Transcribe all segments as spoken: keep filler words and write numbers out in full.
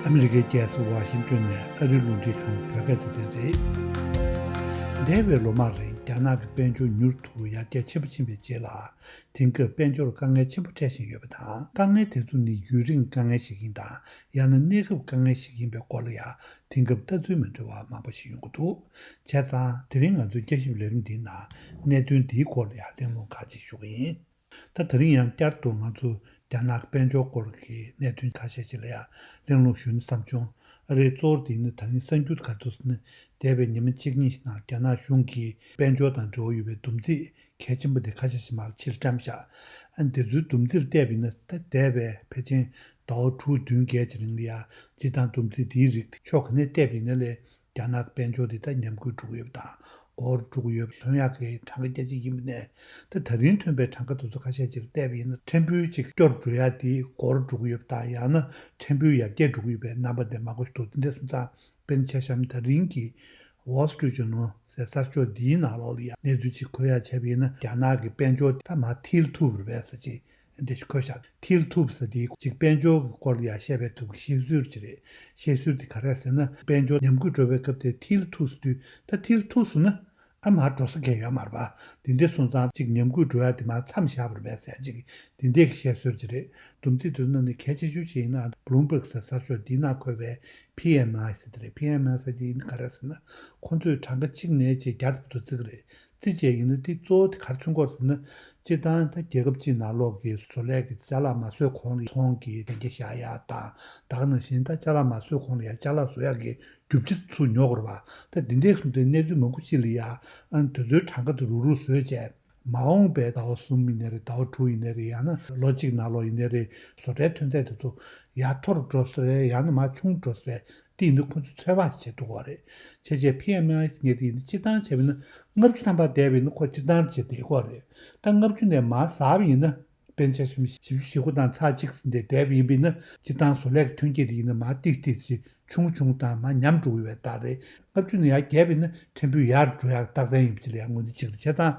ཨ་མི་རི་ཀའི་རྒྱལ་ས་ཝ་ཤིང་ཏོན་ནས་ཨ་རིའི་རླུང་འཕྲིན་ཁང་བོད་སྐད་སྡེ་ཚན་རེད། འདས་པའི་ལོ་མང་རིང་རྒྱ་ནག་གི་དཔལ་འབྱོར་མྱུར་དུ་ཡར་རྒྱས་ཆེན་པོ་ཕྱིན་པའི་རྗེས་ལ། དེང་སྐབས་དཔལ་འབྱོར་དཀའ་ངལ་ཆེན་པོ་འཕྲད་བཞིན་ཡོད་པ་དང་། དཀའ་ངལ་དེ་ཚོ་ནི་ཡུན་རིང་དཀའ་ངལ་ཞིག་ཡིན་དང་། ཡང་ན་གནས་སྐབས་དཀའ་ངལ་ཞིག་ཡིན་པའི་སྐོར་ལ་ཡང་དེང་སྐབས་ལྟ་ཚུལ་མི་འདྲ་བ་མང་པོ་ཞིག་ཡོང་གི་འདུག་བྱས་ཙང་དེ་རིང་ང་ཚོའི་བསྐྱར་ཞིབ་ལས་རིམ་འདིའི་ནང་གནད་དོན་འདིའི་སྐོར་ལ་ཡང་གླེང་སློང་ཁག་ཅིག་ཞུ་གི་ཡིན། ད་དེ་རིང་ཡང་བསྐྱར་དུ་ང་ཚོ་རྒྱ་ནག་དཔལ་འབྱོར་སྐོར་གྱི་གནད་དོན་ཁ་ཤས་ཤིག་ལ་ཡང་གླེང་སློང་ཞུ་ན་བསམ་བྱུང་། ཨ་རིའི་གཙོ་བོ་དེ་ནི་ད་རིང་གསར་འགྱུར་ག་ཚོད་ཟེར་ན། འདས་པའི་ཉི་མ་གཅིག་གཉིས་ཤིག་ནང་རྒྱ་ནག་གཞུང་གིས་དཔལ་འབྱོར་དང་འབྲེལ་བ་ཡོད་པའི་བསྡོམས་རྩིས་གལ་ཆེན་པོ་དེ་ཁ་ཤས་ཤིག་མར་ཕྱིར་བཀྲམ་བཞག་ཨ་འདི་ཚོའི་བསྡོམས་རྩིས་ལ་བལྟས་པ་ཡིན་ན། ད་འདས་པའི་ཕལ་ཆེར་ཟླ་བ་དྲུག་བདུན་བརྒྱད་ཀྱི་རིང་ལ་ཡང་སྤྱིར་བཏང་བསྡོམས་རྩིས་འདིའི་རིགས་དེ་ཕྱོགས་ག་ནས་བལྟས་པ་ཡིན་ན་ལས། རྒྱ་ནག་གི་དཔལ་འབྱོར་འདི་ད་ཉམས་རྒུད་འགྲོ་གི་ཡོད་པ་དང་། འགོར་འགྲོ་གི་ཡོད་པ། ཐོན་ཡག་གི་གྲངས་ཀ་རྒྱ་ཆེ་ཡིན་པ་ནས། ད་ད་རིང་ཐོན་པའི་གྲངས་ཀ་དེ་ཚོ་ཁ་ཤས་ཅིག་བལྟས་པ་ཡིན་ན། ཕྲན་བུ་ཅིག་སྐྱོ་རུ་འགྲོ་ཡག་དེ་འགོར་འགྲོ་གི་ཡོད་པ་དང་། ཡང་ན་ཕྲན་བུ་ཡར་རྒྱས་འགྲོ་གི་ཡོད་པའི་རྣམ་པ་དེ་མང་པོ་ཞིག་འདུག་དེ་འདྲ་སོང་ཙང་། དཔེར་ན་ཆ་བཞག་ན་ད་རིང་གི་Wall Street Journal་ཟེར་གསར་ཤོག་འདིའི་ནང་ལོགས་ལ་ཡང་གནས་ཚུལ་ཅིག་འཁོད་ཡག་བྱས་པ་ཡིན་ན། རྒྱ་ནག་གི་དཔལ་འབྱོར་ད་མར་འཐིལ་ཐུབ་རེད་པས་ཟེར་ཅིག་འདི་ཞིག་འཁོད་བཞག་འཐིལ་ཐུབ་ཟེར་དེ་ཅིག་དཔལ་འབྱོར་གྱི་སྐོར་ལ་ཡང་བཤད་པའི་ཐུབ་ཀྱི་བཤད་སྲོལ་ཅིག་རེད། བཤད་སྲོལ་དེ་ག་རེ་ཟེར་ན། དཔལ་འབྱོར་ཉམས་རྒུད་འགྲོ་བའི་སྐབས་དེ་འཐིལ་ཐུབ་ཟེར་དུས། ད་འཐིལ་ཐུབ་ཟེར་ན་ཨ་མར་འགྲོ་ས་གང་ཡོད་མ་རེད་པ། དེ་འདྲ་སོང་ཙང་ཅིག་ཉམས་རྒུད་འགྲོ་ཡག་དེ་མར་མཚམས་བཞག་པ་རེད་པས་ཟེར་ཅིག་དེ་འདྲའི་གི་བཤད་སྲོལ་ཅིག་རེད། བསྡོམས་རྩིས་དེ་ཚོ་ནང་ནས་གལ་ཆེ་ཤོས་ཅིག་ཡིན་ན་Bloomberg་ཟེར་གསར་ཤོག་འདིའི་ནང་འཁོད་པའི་P M I་ཟེར་དེ་རེད། P M I་ཟེར་དེ་ཡིན་ག་རེ་ཟེར་ན། ཁོ་ཚོས་གྲངས་ཀ་གཅིག་ནས་བྱས་བརྒྱ་བར་དུ་བརྩི་གི་རེད། རྩིས་བྱས་ཡིན་ན་དེ་གཙོ་བོ་དེ་ག་རེ་མཚོན་གྱི་ཡོད་ཟེར་ན། སྤྱིར་བཏང་ད་རྒྱལ་ཁབ་གཅིག་ནང་ལོགས་ཀྱི་བཟོ་ལས་ཀྱི་ཅ་ལག་མ་བཟོས་གོང་ལ་ཚོང་གི་ལས་འགན་བཞག་ཡག་དང་། ད་ག་ནང་བཞིན་ད་ཅ་ལག་མ་བཟོས་གོང་ལ་ཡང་ཅ་ལག་བཟོ་ཡག་གི་རྒྱུ་ཆ་ཚུར་ཉོ་དགོས་རེད་པ། ད་འདི་འདྲའི་གསུང་དེ་གནས་ཚུལ་མང་པོ་ཅིག་ལ་ཡང་ཨ་དེ་ཚོའི་གྲངས་ཀ་དེ་རུག་རུག་བཟོས་བྱས། མ་འོངས་པའི་ཟླ་བ་གསུམ་ཡིན་ནའི་རེད། ཟླ་བ་དྲུག་ཡིན་ནའི་རེད། ཡང་ན་ལོ་གཅིག་ནང་ལོགས་ཡིན་ནའི་རེད། བཟོ་གྲྭའི་ཐོན་རྫས་དེ་ཚོ་ཡར་མཐོ་རུ་འགྲོ་ས་རེད། ཡང་ན་མར་ཆུང་འགྲོ་ས་རེད། དེ་ཡིན་དུས་ཁོ་ཚོས་ཚོད་དཔག་བྱེད་ཐུབ་ཀྱི་རེད། བྱས་རྗེས་P M I་ཟེར་མཁན་དེ་ཡིན་ན་སྤྱིར་བཏང་བྱས་པ་ཡིན་ན་ལྔ་བཅུ་ཐམ་པ་བསྡད་པ་ཡིན་ན་ཁོ་སྤྱིར་བཏང་བྱས་བསྡད་ཀྱི་རེད། ད་ལྔ་བཅུ་ནས་མར་ཟགས་པ་ཡིན་ན། དཔེར་ན་ཆ་བཞག་ན་བཞི་བཅུ་ཞེ་དགུ་དང་ཚེག་གཅིག་ཙམ་དེ་བསྡད་པ་ཡིན་པ་ཡིན་ན། སྤྱིར་བཏང་བཟོ་ལས་ཀྱི་ཐོན་སྐྱེད་དེ་ཡིན་ན་མར་ཏིག་ཏིག་ཅིག་ཆུང་ཆུང་དང་མར་ཉམས་འགྲོ་གི་ཡོད་པའི་རྟགས་རེད། ལྔ་བཅུ་ནས་ཡར་བརྒྱབ་པ་ཡིན་ན་ཕྲན་བུ་ཡར་འགྲོ་ཡག་རྟགས་མཚན་ཡིན་པ་ཅིག་ལ་ཡང་ངོས་འཛིན་བྱེད་ཀྱི་རེད། བྱས་ཙང་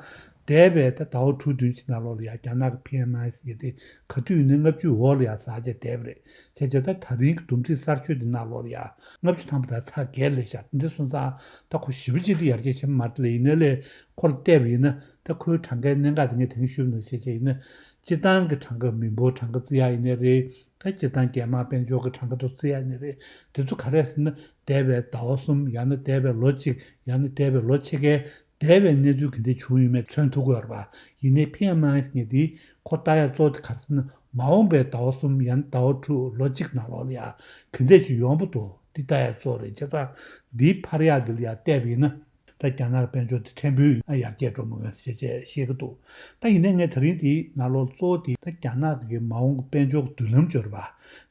འདས་པའི་ད་ཟླ་བ་དྲུག་བདུན་ཅིག་ནང་ལོགས་ལ་ཡང་རྒྱ་ནག་གི་P M I་ཟེར་མཁན་དེ་ག་དུས་ཡིན་ནའི་ལྔ་བཅུའི་འོག་ལ་ཡང་ཟགས་བྱས་བསྡད་པ་རེད། བྱས་རྗེས་ད་ད་རིང་གི་བསྡོམས་རྩིས་གསར་ཤོས་དེ་ནང་ལོགས་ལ་ཡང་ལྔ་བཅུ་ཐམ་པ་དང་ཚེག་བརྒྱད་སླེབས་ཤག་དེ་འདྲ་སོང་ཙང་ད་ཁོ་ཞེ་པོ་ཅིག་ལ་ཡར་རྒྱས་ཕྱིན་པ་མ་རེད་ལ། ཡིན་ནའི་ལས་ཁོ་ལ་བལྟས་པ་ཡིན་ན། ད་ཁོའི་གྲངས་ཀའི་གནད་འགག་དེ་ངས་དེ་རིང་ཞུས་པ་ནང་བཞིན་བྱས་བྱས་ཡིན་ན། སྤྱིར་བཏང་གི་གྲངས་ཀ། མི་འབོར་གྲངས་ཀ་བརྩི་ཡག་ཡིན་ནའི་རེད། ད་སྤྱིར་བཏང་རྒྱ་དམར་དཔལ་འབྱོར་གྱི་གྲངས་ཀ་དེ་བརྩི་ཡག་ཡིན་ནའི་རེད། དེ་ཚོ་ག་རེ་ཟེར་ན། འདས་པའི་ཟླ་བ་གསུམ། ཡང་ན་འདས་པའི་ལོ་གཅིག་ཡང་ན་འདས་པའི་ལོ་ཕྱེད་ཀའི་འདས་པའི་གནས་ཚུལ་ག་འདྲ་བྱུང་ཡོད་མེད་མཚོན་ཐུབ་ཀྱི་ཡོད་རེད་པ། ཡིན་ནའི་P M I་ཟེར་མཁན་དེ་ཁོ་ལྟ་ཡག་གཙོ་བོ་དེ་ག་རེ་ཟེར་ན། མ་འོངས་པའི་ཟླ་བ་གསུམ་ཡང་ན་ཟླ་བ་དྲུག་ལོ་གཅིག་ནང་ལོགས་ལ་ཡང་ག་འདྲ་ཅིག་ཡོང་པ་འདུག་འདི་ལྟ་ཡག་གཙོ་བོ་རེད། བྱས་ཙང་འདིའི་འཕར་ཡག་འདི་ལ་ཡང་བལྟས་པ་ཡིན་ན། ད་རྒྱ་ནག་དཔལ་འབྱོར་དེ་ཕྲན་བུ་ཡར་རྒྱས་འགྲོ་མི་འགྲོ་ཞེས་བཤད་ཀྱི་འདུག་ད་ཡིན་ནའི་ངས་ད་རིང་འདིའི་ནང་ལོགས་གཙོ་བོ་དེ་ད་རྒྱ་ནག་གི་མ་འོངས་ཀྱི་དཔལ་འབྱོར་གྱི་མདུན་ལམ་སྦྱོར་བ་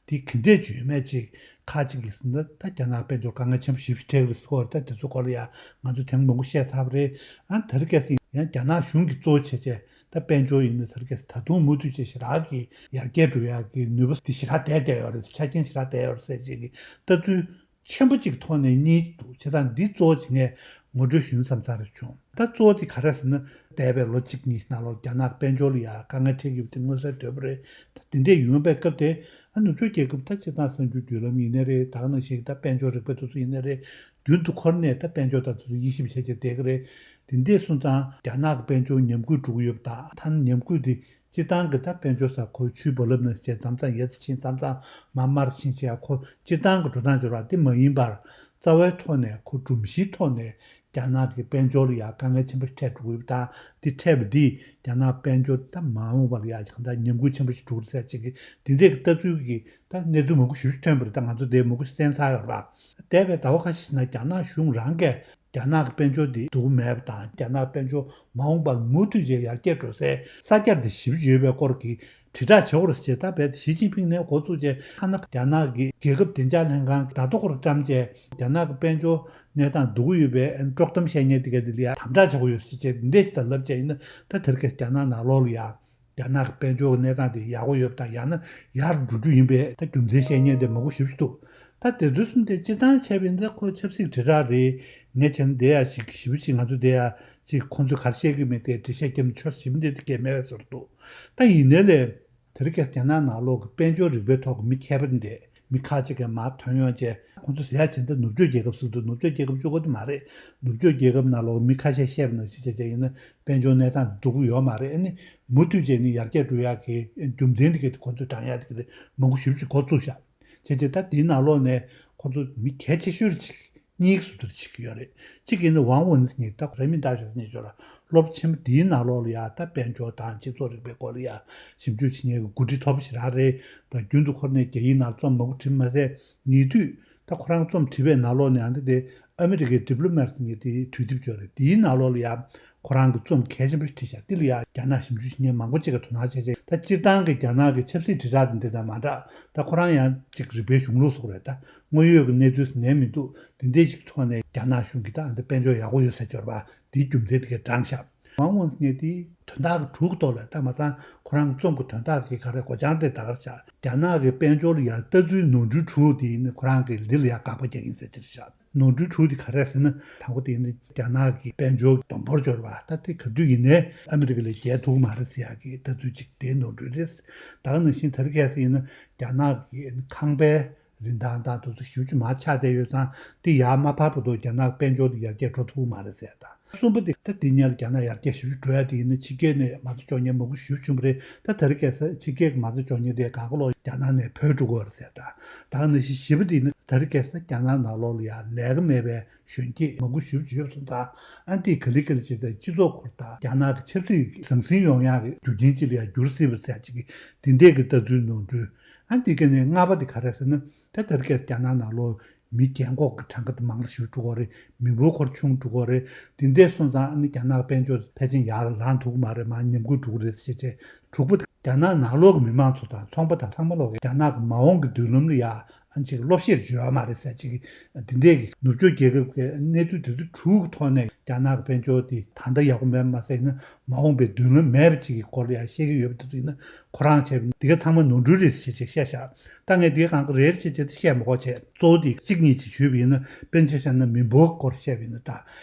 དེ་ག་འདྲས་ཅིག་ཡོད་མེད་ཅིག་ཁག་ཅིག་གིས་ཟེར་ན། ད་རྒྱ་ནག་དཔལ་འབྱོར་དཀའ་ངལ་ཆེན་པོ་ཞེ་པོ་ཅིག་འཕྲད་ཀྱི་རེད་ཟེར་གྱི་ཡོད་རེད། ད་དེ་ཚོའི་སྐོར་ལ་ཡང་ང་ཚོས་དེ་རིང་མང་པོ་བཤད་ཚར་བ་རེད། ཨ་དེ་རིང་ཁ་སང་ཡང་རྒྱ་ནག་གཞུང་གིས་གཙོ་བོ་བྱས་བྱས། ད་དཔལ་འབྱོར་ཡིན་ན་དེ་རིང་ཁ་སང་ད་དུང་མུ་མཐུད་བྱས་ཞེ་དྲག་གི་ཡར་རྒྱས་འགྲོ་ཡག་གི་ནུས་པ་དེ་ཞེ་དྲག་ལྡན་བསྡད་ཡོད་རེད། ཆ་རྐྱེན་ཞེ་དྲག་ལྡན་ཡོད་རེད་ཟེར་བྱས་ཀྱི་ལྟ་ཚུལ་ཆེན་པོ་གཅིག་ཐོག་ནས་གཉིས་འདུག་བྱས་ཙང་འདི་གཙོ་བོ་བྱས་ངས་ངོ་སྤྲོད་ཞུ་ན་བསམ་ཚར་བྱུང་། ད་གཙོ་བོ་དེ་ག་རེ་ཟེར་ན། འདས་པའི་ལོ་གཅིག་གཉིས་ནང་ལོགས་རྒྱ་ནག་དཔལ་འབྱོར་ལ་ཡང་དཀའ་ངལ་འཕྲད་ཀྱི་ཡོད་པ་དེ་མངོན་གསལ་དོད་པོ་རེད། ད་དེ་འདྲས་ཡོང་བའི་སྐབས་དེ། ཨ་ནུབ་ཕྱོགས་རྒྱལ་ཁབ་ད་སྤྱིར་བཏང་གསར་འགྱུར་བརྒྱུད་ལམ་ཡིན་ནའི་རེད། ད་ག་ནང་བཞིན་ད་དཔལ་འབྱོར་རིག་པ་དེ་ཚོ་ཡིན་ནའི་རེད། རྒྱུན་དུ་ཁོ་རང་ནས་ད་དཔལ་འབྱོར་དང་དེ་ཚོ་དབྱེ་ཞིབ་བྱས་བྱས་བསྡད་ཀྱི་རེད། དེ་འདྲས་སོང་ཙང་རྒྱ་ནག་གི་དཔལ་འབྱོར་ཉམས་རྒུད་འགྲོ་གི་ཡོད་པ་དང་། ད་ནི་ཉམས་རྒུད་དེ་སྤྱིར་བཏང་གི་ད་དཔལ་འབྱོར་ཟེར་ཁོ་ཆུའི་རྦ་རླབས་ནང་བཞིན་མཚམས་མཚམས་ཡར་ཙམ་ཕྱིན། མཚམས་མཚམས་མར་མར་ཕྱིན་བྱས། ཁོ་སྤྱིར་བཏང་གི་འགྲོ་སྟངས་སྦྱོར་བ་དེ་མ་ཡིན་པར། རྩ་བའི་ཐོག་ནས་ཁོ་སྒྲོམ་གཞིའི་ཐོག་ནས་རྒྱ་ནག་གི་དཔལ་འབྱོར་ལ་ཡང་དཀའ་ངལ་ཆེན་པོ་འཕྲད་འགྲོ་གི་ཡོད་པ་དང་། འདི་འཕྲད་པ་འདིས་རྒྱ་ནག་དཔལ་འབྱོར་ད་མ་འོངས་པ་ལ་ཡང་གང་ལྟར་ཉམས་རྒུད་ཆེན་པོ་ཞིག་འགྲོ་གི་རེད་ཟེར་ཅིག་གི་འདི་འདྲའི་གི་ལྟ་ཚུལ་གྱི་ད་གནས་ཚུལ་མང་པོ་ཞེ་པོ་ཅིག་ཐོན་པ་རེད། ད་ང་ཚོ་འདིར་མང་པོ་ཞིག་གསན་ཚར་ཡོད་རེད་པ། འདས་པའི་ཟླ་བ་ཁ་ཤས་ཤིག་ནང་རྒྱ་ནག་གཞུང་རང་གིས་རྒྱ་ནག་གི་དཔལ་འབྱོར་འདི་སྡུག་མེད་པ་དང་། རྒྱ་ནག་དཔལ་འབྱོར་མ་འོངས་པར་མུ་མཐུད་བྱས་ཡར་རྒྱས་འགྲོ་སའི་ས་རྒྱ་འདི་ཞེ་པོ་ཅིག་ཡོད་པའི་སྐོར་གྱི་དྲིལ་བསྒྲགས་བྱེད་དགོས་རེད་ཅེས། ད་རྦད་དེ་ཞི་ཅིན་ཕིང་ནས་འགོ་བཙུགས་བྱས། ཐ་ན་རྒྱ་ནག་གི་རྒྱལ་ཁབ་བདེ་འཇགས་ལྷན་ཁང་བརྡ་ཐོ་སྐོར་བཀྲམ་བྱས། རྒྱ་ནག་གི་དཔལ་འབྱོར་གནས་སྟངས་སྡུག་གི་ཡོད་པའི་དཀྲོག་གཏམ་བཤད་མཁན་དེ་ག་དེ་ལ་ཡང་དམ་དྲག་བྱེད་དགོས་ཡོད་ཟེར་བྱས་འདི་འདྲ་ཞིག་ད་ལབ་བྱས་ཡིན་ན། ད་དེ་རིང་ཁ་སང་རྒྱ་ནག་ནང་ལོགས་ལ་ཡང་རྒྱ་ནག་གི་དཔལ་འབྱོར་གྱི་གནས་སྟངས་དེ་ཡག་པོ་ཡོད་པ་དང་། ཡང་ན་ཡར་འགྲོ་རྒྱུ་ཡིན་པའི་ད་རྒྱུ་མཚན་བཤད་མཁན་དེ་མང་པོ་ཞེ་པོ་ཅིག་འདུག་ད་དེ་ཚོའི་གསུང་དེ་སྤྱིར་བཏང་བྱས་པ་ཡིན་ན་ཁོ་ཆབ་སྲིད་དྲིལ་བསྒྲགས་རེད། ངས་བྱས་ན་དེ་ཡང་ཞིག་ཞེ་པོ་ཅིག་ང་ཚོ་དེ་ཡང་ཅིག་ཁོང་ཚོས་ག་རེ་བཤད་ཀྱི་མེད་དེ་འགྲེལ་བཤད་རྒྱབ་ན་ཆོག་ཞེ་པོ་འདི་དེ་གས་མེད་པའི་བཟོ་འདྲ་འདུག་ད་ཡིན་ནའི་ལས། དེ་རིང་ཁ་སང་རྒྱ་ནག་ནང་ལོགས་ཀྱི་དཔལ་འབྱོར་རིག་པའི་ཐོག་གི་མི་མཁས་པ་འདི་མི་ཁ་ཅིག་གིས་མར་ཐོན་ཡོང་བྱས། ཁོང་ཚོ་ཟེར་ཡ་བྱས་ན་ད་ནུབ་ཕྱོགས་རྒྱལ་ཁབ་ཟེར་དུས་ནུབ་ཕྱོགས་རྒྱལ་ཁབ་གཅིག་པོ་དེ་མ་རེད། ནུབ་ཕྱོགས་རྒྱལ་ཁབ་ནང་ལོགས་མི་ཁ་ཤས་བཤད་པ་ནང་བཞིན་བྱས་བྱས་ཡིན་ན་དཔལ་འབྱོར་གནས་སྟངས་དེ་སྡུག་པོ་ཡོད་མ་རེད། ཨ་ནི་མུ་མཐུད་བྱས་ནས་ཡར་རྒྱས་འགྲོ་ཡག་གི་རྒྱུ་མཚན་དེ་ག་དེ་ཁོང་ཚོས་བགྲང་ཡག་དེ་ག་དེ་མང་པོ་ཞེ་པོ་ཅིག་འགོ་བཙུགས་ཤག་བྱས་བྱས་ད་དེའི་ནང་ལོགས་ནས་ཁོང་ཚོ་མི་གལ་ཆེ་ཤོས་ཅིག་གཉིས་སུ་དུར་ཅིག་ཡོད་རེད། གཅིག་ཡིན་ན་ཝང་ཝུན་ཟེར་མཁན་ད་རེས་མིག་ལྟ་ཞོག་ཟེར་མཁན་ཅིག་ཡོད་རེད། སློབ་ཆེན་མོ་དེའི་ནང་ལོགས་ལ་ཡ་ད་དཔལ་འབྱོར་དང་སྤྱི་ཚོགས་རིག་པའི་སྐོར་ལ་ཡ་ཞིབ་འཇུག་བྱེད་མཁན་གྱི་འགོ་ཁྲིད་མཐོ་པོ་ཞིག་རང་རེད། ད་རྒྱུན་དུ་ཁོ་ནས་རྒྱ་ཡིག་ནང་རྩོམ་མང་པོ་བྲིས་མ་ཟད་ཉེ་དུས་ད་ཁོ་རང་རྩོམ་བྲིས་པའི་ནང་ལོགས་ནས་ཨ་འདི་དེ་ཨ་མི་རི་ཀའི་Diplomat་ཟེར་མཁན་དེའི་དུས་དེབ་ཅིག་ཡོད་རེད། དེའི་ནང་ལོགས་ལ་ཡ་ཁོ་རང་གི་རྩོམ་གལ་ཆེན་པོ་ཞིག་བྲིས་ཤག་དེ་ལ་ཡ་རྒྱ་ནག་ཞིབ་འཇུག་བྱེད་མཁན་མང་པོ་ཅིག་གིས་དོ་སྣང་བྱས་བྱས། ད་སྤྱིར་བཏང་གི་རྒྱ་ནག་གི་ཆབ་སྲིད་དྲིལ་བསྒྲགས་དེ་འདྲ་དང་མ་འདྲ། ད་ཁོ་རང་ཡང་ཅིག་རིག་པའི་གཞུང་ལུགས་སོགས་རེད། ད་དངོས་ཡོད་ཀྱི་གནས་ཚུལ་ཟེར་ནའི་མི་འདུག་དེ་འདྲས་ཅིག་ཐོག་ནས་རྒྱ་ནག་གཞུང་གིས་ད་ཨ་འདི་དཔལ་འབྱོར་ཡག་པོ་ཡོད་ཟེར་འབྱོར་བ་དེའི་རྒྱུ་མཚན་དེ་གས་བགྲངས་ཤག་ཝང་ཝུན་ཟེར་མཁན་དེ་དོན་དག་གི་དྲུག་གི་ཐོག་ལ་ད་མ་ཚང་ཁོ་རང་རྩོམ་གྱི་དོན་དག་གི་ག་རེ་སྒོ་བྱང་དེ་ད་གར་བཞག་རྒྱ་ནག་གི་དཔལ་འབྱོར་ལ་ཡང་ལྟ་ཚུལ་ནོར་འཁྲུལ་དྲུག་དེ་ཡིན་ན་ཁོ་རང་གིས་འདི་ལ་ཡང་དགག་པ་རྒྱག་གིན་ཟེར་ཅིག་བཞག་ནོར་འཁྲུལ་དྲུག་དེ་ག་རེ་ཟེར་ན། དང་པོ་དེ་ནི་རྒྱ་ནག་གི་དཔལ་འབྱོར་སྡོམ་པོར་འབྱོར་བ། ད་དེ་ག་དུས་ཡིན་ནའི་ཨ་མི་རི་ཀ་ལས་རྒྱལ་ཐུབ་མ་རེད་ཟེར་ཡག་གི་ལྟ་ཚུལ་ཅིག་དེའི་ནོར་འཁྲུལ་རེད། ད་ག་ནང་བཞིན་དེ་རིང་ཁ་སང་ཡིན་ན་རྒྱ་ནག་གི་ཁང་པའི་རིན་ཐང་དང་དེ་ཚོ་ཞེ་པོ་ཅིག་མར་ཆག་བསྡད་ཡོད་ཙང་དེ་ཡར་མ་ཕབ་བར་དུ་རྒྱ་ནག་དཔལ་འབྱོར་དེ་ཡར་རྒྱས་འགྲོ་ཐུབ་མ་རེད་ཟེར་ཡག་དང་། གསུམ་པ་དེ་ད་དེ་སྔོན་ལ་རྒྱ་ནག་ཡར་རྒྱས་ཞེ་པོ་ཅིག་འགྲོ་ཡག་དེ་ཡིན་ན་ཕྱི་རྒྱལ་ནས་མ་རྩ་འཇོག་མཁན་མང་པོ་ཞེ་པོ་ཅིག་བྱུང་བ་རེད། ད་དེ་རིང་ཁ་སང་ཕྱི་རྒྱལ་གྱི་མ་རྩ་འཇོག་མཁན་དེ་གང་ག་ལོག་རྒྱ་ནག་ནས་བྲོས་འགྲོ་གི་ཡོད་རེད་ཟེར་ཡག་དང་། ད་ག་ནང་བཞིན་བཞི་པ་དེ་ཡིན་ན་དེ་རིང་ཁ་སང་རྒྱ་ནག་ནང་ལོགས་ལ་ཡ་ལས་ཀ་མེད་པའི་གཞོན་སྐྱེས་མང་པོ་ཞེ་པོ་ཅིག་ཡོད་པ་སོང་ཙང་། ཨ་འདི་ག་ལེ་ག་ལེ་བྱས་ཏེ་སྤྱི་ཚོགས་ཁོར་དང་རྒྱ་ནག་གི་ཆབ་སྲིད་ཟང་ཟིང་ཡོང་ཡག་གི་རྒྱུ་རྐྱེན་ཅིག་ལ་ཡང་འགྱུར་སྲིད་པ་ཟེར་ཡག་ཅིག་གི་དེ་འདྲས་ཀྱི་ལྟ་ཚུལ་ནོར་འཁྲུལ། ཨ་འདི་ག་ནས་ལྔ་པ་དེ་ག་རེ་ཟེར་ན། ད་དེ་རིང་ཁ་སང་རྒྱ་ནག་ནང་ལོགས་མི་རྒན་གོག་གི་གྲངས་ཀ་དེ་མང་རུ་ཞིག་འགྲོ་གི་རེད། མི་འབོར་ཁོར་ཆུང་འགྲོ་གི་རེད། དེ་འདྲས་སོང་ཙང་ཨ་ནི་རྒྱ་ནག་དཔལ་འབྱོར་ཕལ་ཆེར་ཡར་ལངས་ཐུབ་ཀྱི་མ་རེད། མར་ཉམས་རྒུད་འགྲོ་གི་རེད་ཟེར་བྱས། དྲུག་པ་དེ་རྒྱ་ནག་ནང་ལོགས་ཀྱི་མི་མང་ཚོ་དང་ཚོང་པ་དང་ཚང་མ་ལོག་གི་རྒྱ་ནག་གི་མ་འོངས་ཀྱི་མདུན་ལམ་ལ་ཡ་ཨ་ཅིག་སློབ་གཞིར་འཇོག་ཡ་མ་རེད་ཟེར་ཅིག་གི་འདི་འདྲས་ཀྱི་ནུབ་ཕྱོགས་རྒྱལ་ཁབ་ཀྱི་གནས་ཚུལ་དེ་ཚོ་དྲུག་གི་ཐོག་ནས་རྒྱ་ནག་གི་དཔལ་འབྱོར་དེ་ད་ལྟ་ཡག་པོ་མེད་པ་མ་ཟད་ན་མ་འོངས་པའི་མདུན་ལམ་མེད་པ་ཅིག་གི་སྐོར་ལ་ཡང་བཤད་ཀྱི་ཡོད་པ་དེ་ཚོ་ཡིན་ན་ཁོ་རང་བྱས་པ་འདི་ག་ཚང་མ་ནོར་འཁྲུལ་རེད་ཟེར་བྱས་བཤད་བཞག་ད་ངས་འདི་ག་གང་ག་རེ་རེ་བྱས་བྱས་ཏེ་བཤད་མི་དགོས་བྱས། གཙོ་བོ་དེ་གཅིག་གཉིས་ཅིག་ཞུས་པ་ཡིན་ན་དཔེར་ན་ཆ་བཞག་ན་མི་འབོར་སྐོར་བཤད་པ་ཡིན་ན་ད་